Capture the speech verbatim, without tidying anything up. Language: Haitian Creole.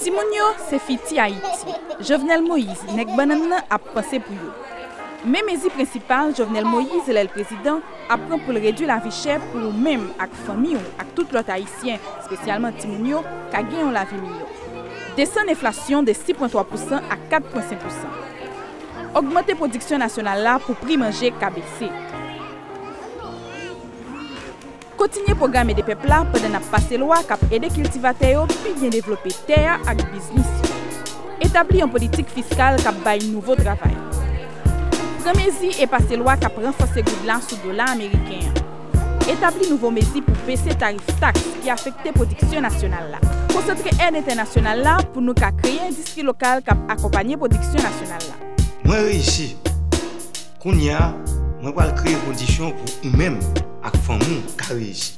Timoun yo se fiti Ayiti. Jovenel Moïse, nèg bannann nan, ap panse pou yo. Men mezi prensipal Jovenel Moïse, lè l prezidan, ap pran pou l redui lavi chè pou ou menm ak fanmi w ak tout lòt Ayisyen, espesyalman timoun yo, ka gen yon lavi miyò. Desann enflasyon de sis pwen twa pousan a kat pwen senk pousan. Ogmante pwodiksyon nasyonal la pou pri manje ka bese. Kontinye pwogram Ede Pèp la pandan n ap pase lwa k ap ede kiltivatè yo pi byen devlope tè a ak biznis yo. Etabli yon politik fiskal k ap bay nouvo travay. Pran mezi e pase lwa k ap ranfòse goud la sou dola ameriken an. Etabli nouvo mezi pou bese tarif taks ki afekte pwodiksyon nasyonal la. Konsantre èd entènasyonal la pou nou ka kreye endistri lokal k ap akonpanye pwodiksyon nasyonal la. Mwen reyisi. Kounye a, mwen pral kreye kondisyon pou ou menm ak fanmi w ka reyisi.